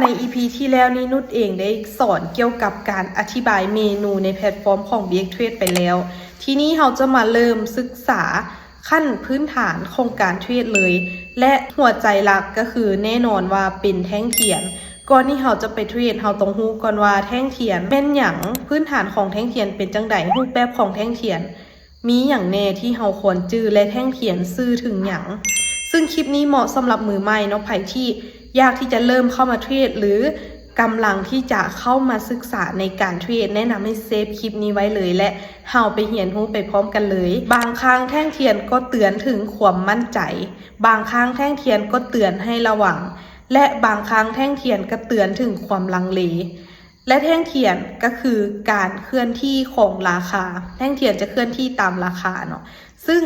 ໃນອີພີທີ່ແລ້ວນີ້ ນຸດເອງໄດ້ສອນກ່ຽວກັບການອະທິບາຍເມນູໃນແພລດຟອມຂອງ BXTrade ໄປແລ້ວ. ທີນີ້ເຮົາຈະມາເລີ່ມສຶກສາຂັ້ນພື້ນຖານຂອງການເທຣດເລີຍ ແລະ ຫົວໃຈຫຼັກກໍຄືແນ່ນອນວ່າເປັນແທ່ງທຽນ. ກ່ອນທີ່ເຮົາຈະໄປເທຣດ ເຮົາຕ້ອງຮູ້ກ່ອນວ່າແທ່ງທຽນແມ່ນຫຍັງ, ພື້ນຖານຂອງແທ່ງທຽນເປັນຈັ່ງໃດ, ຮູບແບບຂອງແທ່ງທຽນ ມີຫຍັງແດ່ທີ່ເຮົາຄວນຈື່ ແລະ ແທ່ງທຽນສື່ເຖິງຫຍັງ. ຊຶ່ງຄລິບນີ້ເໝາະສຳລັບມືໃໝ່ເນາະ, ໃຜທີ່ຢາກທີ່ຈະເລີ່ມເຂົ້າມາເທຣດ ຫຼື ກຳລັງທີ່ຈະເຂົ້າມາສຶກສາໃນການເທຣດ, ແນະນຳໃຫ້ເຊບຄລິບນີ້ໄວ້ເລີຍ ແລະ ເຮົາໄປຮຽນຮູ້ໄປພ້ອມກັນເລີຍ. ບາງຄັ້ງແທ່ງທຽນກໍເຕືອນເຖິງຄວາມໝັ້ນໃຈ, ບາງຄັ້ງແທ່ງທຽນກໍເຕືອນໃຫ້ລະວັງ ແລະ ບາງຄັ້ງແທ່ງທຽນກໍເຕືອນເຖິງຄວາມລັງເລ. ແລະ ແທ່ງທຽນກໍຄືການເຄື່ອນທີ່ຂອງລາຄາ, ແທ່ງທຽນຈະເຄື່ອນທີ່ຕາມລາຄາເນາະ. ຊຶ່ງ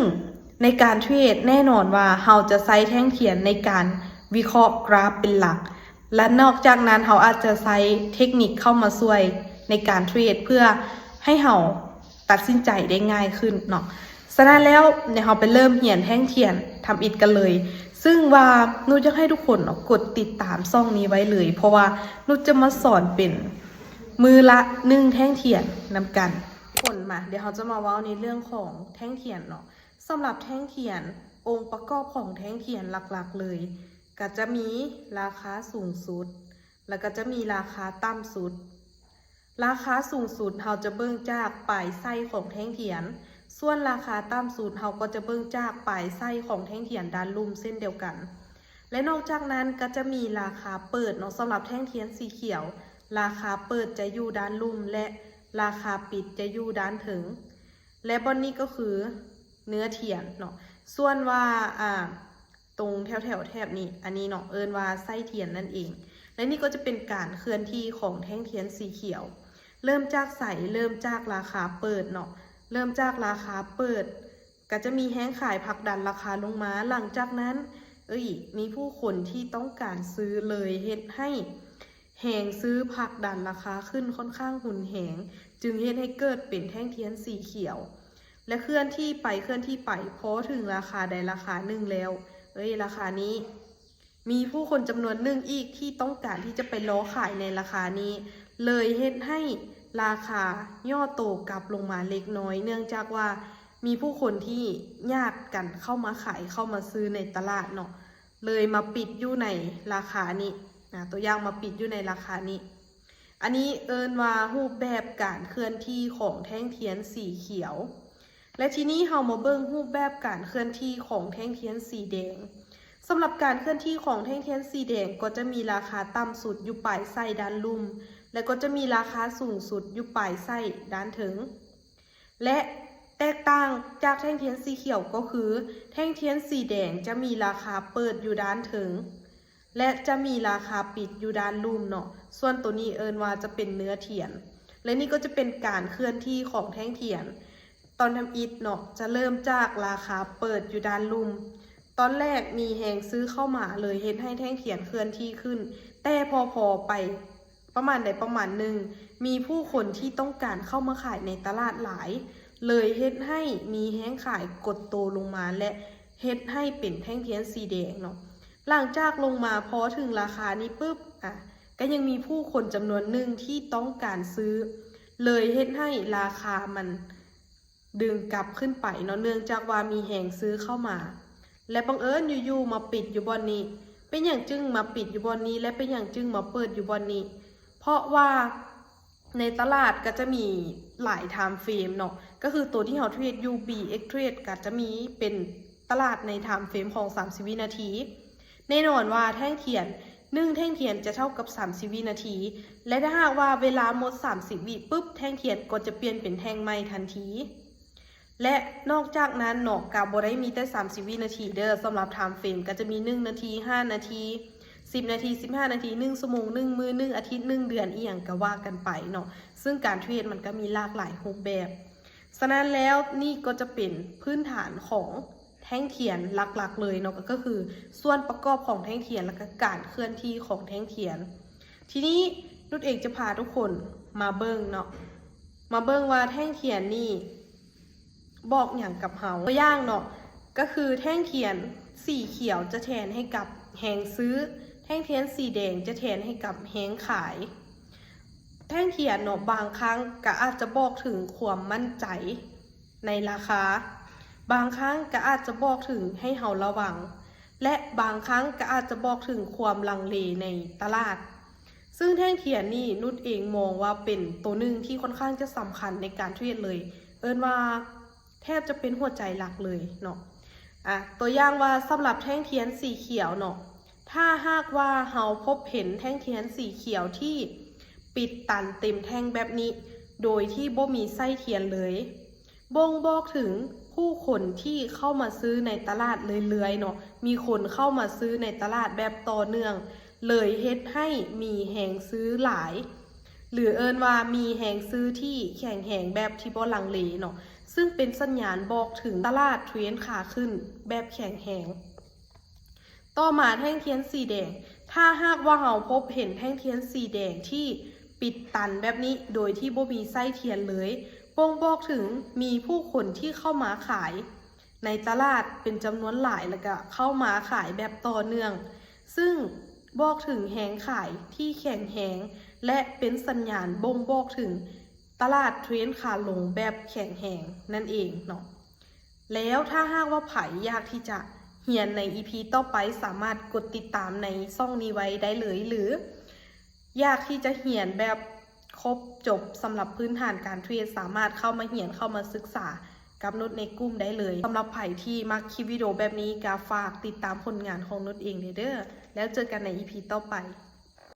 ໃນການເທຣດແນ່ນອນວ່າເຮົາຈະໃຊ້ແທ່ງທຽນໃນການວິເຄາະກຣາຟເປັນຫຼັກ ແລະ ນອກຈາກນັ້ນເຮົາອາດຈະໃຊ້ເທັກນິກເຂົ້າມາຊ່ວຍໃນການເທຣດ ເພື່ອໃຫ້ເຮົາຕັດສິນໃຈໄດ້ງ່າຍຂຶ້ນເນາະ. ສະນັ້ນແລ້ວ ດຽວເຮົາໄປເລີ່ມຮຽນແທ່ງທຽນທຳອິດກັນເລີຍ. ຊຶ່ງວ່ານຸດຢາກໃຫ້ທຸກຄົນເນາະ ກົດຕິດຕາມຊ່ອງນີ້ໄວ້ເລີຍ ເພາະວ່ານຸດຈະມາສອນເປັນມື້ລະໜຶ່ງແທ່ງທຽນນຳກັນ. ຄົນມາ ດຽວເຮົາຈະມາເວົ້າໃນເລື່ອງຂອງແທ່ງທຽນເນາະ. ສຳລັບແທ່ງທຽນ ອົງປະກອບຂອງແທ່ງທຽນຫຼັກໆເລີຍ ກໍຈະມີລາຄາສູງສຸດ ແລ້ວກໍຈະມີລາຄາຕ່ຳສຸດ. ລາຄາສູງສຸດເຮົາຈະເບິ່ງຈາກປາຍໄສ້ຂອງແທ່ງທຽນ, ສ່ວນລາຄາຕ່ຳສຸດເຮົາກໍຈະເບິ່ງຈາກປາຍໄສ້ຂອງແທ່ງທຽນດ້ານລຸ່ມເຊັ່ນດຽວກັນ. ແລະ ນອກຈາກນັ້ນກໍຈະມີລາຄາເປີດເນາະ, ສຳລັບແທ່ງທຽນສີຂຽວ ລາຄາເປີດຈະຢູ່ດ້ານລຸ່ມ ແລະ ລາຄາປິດຈະຢູ່ດ້ານເທິງ. ແລະ ບ່ອນນີ້ກໍຄືເນື້ອທຽນເນາະ. ສ່ວນວ່າ ອ່າ ຕົງແຖວໆແຖບນີ້ ອັນນີ້ເນາະ ເອີ້ນວ່າໄສ້ທຽນນັ້ນເອງ. ແລະ ນີ້ກໍຈະເປັນການເຄື່ອນທີ່ຂອງແທ່ງທຽນສີຂຽວ. ເລີ່ມຈາກໃສ? ເລີ່ມຈາກລາຄາເປີດເນາະ. ເລີ່ມຈາກລາຄາເປີດ ກໍຈະມີແຮງຂາຍຜັກດັນລາຄາລົງມາ. ຫຼັງຈາກນັ້ນ ເອີຍ ມີຜູ້ຄົນທີ່ຕ້ອງການຊື້ ເລີຍເຮັດໃຫ້ແຮງຊື້ຜັກດັນລາຄາຂຶ້ນຂ້ອນຂ້າງຮຸນແຮງ, ຈຶ່ງເຮັດໃຫ້ເກີດເປັນແທ່ງທຽນສີຂຽວ. ແລະ ເຄື່ອນທີ່ໄປ ເຄື່ອນທີ່ໄປ ພໍເຖິງລາຄາໃດລາຄາໜຶ່ງແລ້ວ ເອີຍ ລາຄານີ້ ມີຜູ້ຄົນຈຳນວນໜຶ່ງອີກທີ່ຕ້ອງການທີ່ຈະໄປລໍຂາຍໃນລາຄານີ້ ເລີຍເຮັດໃຫ້ລາຄາຫຍໍ້ໂຕກັບລົງມາເລັກນ້ອຍ ເນື່ອງຈາກວ່າມີຜູ້ຄົນທີ່ຍາດກັນເຂົ້າມາຂາຍ ເຂົ້າມາຊື້ໃນຕະຫຼາດເນາະ ເລີຍມາປິດຢູ່ໃນລາຄານີ້ນະ ຕົວຢ່າງມາປິດຢູ່ໃນລາຄານີ້. ອັນນີ້ເອີ້ນວ່າຮູບແບບການເຄື່ອນທີ່ຂອງແທ່ງທຽນສີຂຽວ. ແລະ ທີນີ້ເຮົາມາເບິ່ງຮູບແບບການເຄື່ອນທີ່ຂອງແທ່ງທຽນສີແດງ. ສຳລັບການເຄື່ອນທີ່ຂອງແທ່ງທຽນສີແດງ ກໍຈະມີລາຄາຕ່ຳສຸດຢູ່ປາຍໄສ້ດ້ານລຸ່ມ ແລະ ກໍຈະມີລາຄາສູງສຸດຢູ່ປາຍໄສ້ດ້ານເທິງ. ແລະ ແຕກຕ່າງຈາກແທ່ງທຽນສີຂຽວກໍຄື ແທ່ງທຽນສີແດງຈະມີລາຄາເປີດຢູ່ດ້ານເທິງ ແລະ ຈະມີລາຄາປິດຢູ່ດ້ານລຸ່ມເນາະ. ສ່ວນໂຕນີ້ເອີ້ນວ່າຈະເປັນເນື້ອທຽນ ແລະ ນີ້ກໍຈະເປັນການເຄື່ອນທີ່ຂອງແທ່ງທຽນ. ຕອນທຳອິດເນາະ ຈະເລີ່ມຈາກລາຄາເປີດຢູ່ດ້ານລຸ່ມ. ຕອນແລກມີແຮງຊື້ເຂົ້າມາ ເລີຍເຮັດໃຫ້ແທ່ງທຽນເຄື່ອນທີ່ຂຶ້ນ, ແຕ່ພໍ ພໍໄປປະມານໃດປະມານໜຶ່ງ ມີຜູ້ຄົນທີ່ຕ້ອງການເຂົ້າມາຂາຍໃນຕະຫຼາດຫຼາຍ ເລີຍເຮັດໃຫ້ມີແຮງຂາຍກົດໂຕລົງມາ ແລະ ເຮັດໃຫ້ເປັນແທ່ງທຽນສີແດງເນາະ. ຫຼັງຈາກລົງມາພໍເຖິງລາຄານີ້ປຶບ ອະ ກໍຍັງມີຜູ້ຄົນຈຳນວນໜຶ່ງທີ່ຕ້ອງການຊື້ ເລີຍເຮັດໃຫ້ລາຄາມັນດຶງກັບຂຶ້ນໄປເນາະ ເນື່ອງຈາກວ່າມີແຮງຊື້ເຂົ້າມາ ແລະ ບັງເອີນຢູ່ໆມາປິດຢູ່ບ່ອນນີ້. ເປັນຫຍັງຈຶ່ງມາປິດຢູ່ບ່ອນນີ້ ແລະ ເປັນຫຍັງຈຶ່ງມາເປີດຢູ່ບ່ອນນີ້? ເພາະວ່າ ໃນຕະຫຼາດກໍຈະມີຫຼາຍ time frame ເນາະ ກໍຄືໂຕທີ່ເຮົາເທຣດຢູ່ BXTrade ກໍຈະມີເປັນຕະຫຼາດໃນ time frame ຂອງສາມສິບວິນາທີ. ແນ່ນອນວ່າແທ່ງທຽນໜຶ່ງແທ່ງທຽນຈະເທົ່າກັບສາມສິບວິນາທີ ແລະ ຖ້າຫາກວ່າເວລາໝົດສາມສິບວິປຶບ ແທ່ງທຽນກໍຈະປ່ຽນເປັນແທ່ງໃໝ່ທັນທີ. ແລະ ນອກຈາກນັ້ນເນາະ ກໍບໍ່ໄດ້ມີແຕ່ສາມສິບວິນາທີເດີ້, ສຳລັບ time frame ກໍຈະມີໜຶ່ງນາທີ, ຫ້ານາທີ, ສິບນາທີ, ສິບຫ້ານາທີ, ໜຶ່ງຊົ່ວໂມງ, ໜຶ່ງມື້, ໜຶ່ງອາທິດ, ໜຶ່ງເດືອນ ອີ່ຫຍັງກໍວ່າກັນໄປເນາະ. ຊຶ່ງການເທຣດມັນກໍມີຫຼາກຫຼາຍຮູບແບບ. ສະນັ້ນແລ້ວ ນີ້ກໍຈະເປັນພື້ນຖານຂອງແທ່ງທຽນຫຼັກໆເລີຍເນາະ, ກໍຄືສ່ວນປະກອບຂອງແທ່ງທຽນ ແລ້ວກໍການເຄື່ອນທີ່ຂອງແທ່ງທຽນ. ທີນີ້ນຸດເອງຈະພາທຸກຄົນມາເບິ່ງເນາະ, ມາເບິ່ງວ່າແທ່ງທຽນນີ້ ບອກຫຍັງກັບເຮົາ. ຕົວຢ່າງເນາະ ກໍຄືແທ່ງທຽນສີຂຽວຈະແທນໃຫ້ກັບແຮງຊື້ ແທ່ງທຽນສີແດງຈະແທນໃຫ້ກັບແຮງຂາຍ. ແທ່ງທຽນເນາະ ບາງຄັ້ງກໍອາດຈະບອກເຖິງຄວາມໝັ້ນໃຈໃນລາຄາ, ບາງຄັ້ງກໍອາດຈະບອກເຖິງໃຫ້ເຮົາລະວັງ ແລະ ບາງຄັ້ງກໍອາດຈະບອກເຖິງຄວາມລັງເລໃນຕະຫຼາດ. ຊຶ່ງແທ່ງທຽນນີ້ ນຸດເອງມອງວ່າເປັນໂຕໜຶ່ງທີ່ຄ່ອນຂ້າງຈະສຳຄັນໃນການເທຣດເລີຍ, ເອີ້ນວ່າແທບຈະເປັນຫົວໃຈຫຼັກເລີຍເນາະ. ອາ ຕົວຢ່າງວ່າສຳລັບແທ່ງທຽນສີຂຽວເນາະ, ຖ້າຫາກວ່າເຮົາພົບເຫັນແທ່ງທຽນສີຂຽວທີ່ປິດຕັນເຕັມແທ່ງແບບນີ້ ໂດຍທີ່ບໍ່ມີໄສ້ທຽນເລີຍ, ບົ່ງບອກເຖິງຜູ້ຄົນທີ່ເຂົ້າມາຊື້ໃນຕະຫຼາດເລື້ອຍໆເນາະ, ມີຄົນເຂົ້າມາຊື້ໃນຕະຫຼາດແບບຕໍ່ເນື່ອງ ເລີຍເຮັດໃຫ້ມີແຮງຊື້ຫຼາຍ ຫຼື ເອີ້ນວ່າມີແຮງຊື້ທີ່ແຂງແຮງແບບທີ່ບໍ່ລັງເລເນາະ, ຊຶ່ງເປັນສັນຍານບອກເຖິງຕະຫຼາດເທຣນຂາຂຶ້ນແບບແຂງແຮງ. ຕໍ່ມາແທ່ງທຽນສີແດງ, ຖ້າຫາກວ່າເຮົາພົບເຫັນແທ່ງທຽນສີແດງທີ່ປິດຕັນແບບນີ້ ໂດຍທີ່ບໍ່ມີໄສ້ທຽນເລີຍ, ບົ່ງບອກເຖິງມີຜູ້ຄົນທີ່ເຂົ້າມາຂາຍໃນຕະຫຼາດເປັນຈຳນວນຫຼາຍ ແລ້ວກະເຂົ້າມາຂາຍແບບຕໍ່ເນື່ອງ, ຊຶ່ງບອກເຖິງແຮງຂາຍທີ່ແຂງແຮງ ແລະ ເປັນສັນຍານບົ່ງບອກເຖິງຕະຫຼາດເທຣນຂາລົງແບບແຂງແຮງນັ້ນເອງເນາະ. ແລ້ວຖ້າຫາກວ່າໃຜຢາກທີ່ຈະຮຽນໃນ ອີ ພີ ຕໍ່ໄປ, ສາມາດກົດຕິດຕາມໃນຊ່ອງນີ້ໄວ້ໄດ້ເລີຍ ຫຼື ຢາກທີ່ຈະຮຽນແບບຄົບຈົບສຳລັບພື້ນຖານການເທຣດ, ສາມາດເຂົ້າມາຮຽນ, ເຂົ້າມາສຶກສາກັບນຸດໃນກຸ່ມໄດ້ເລີຍ. ສຳລັບໃຜທີ່ມັກຄລິບວິດີໂອແບບນີ້, ກໍຝາກຕິດຕາມຜົນງານຂອງນຸດເອງເດີ. ແລ້ວເຈີກັນໃນ ອີ ພີ ຕໍ່ໄປ.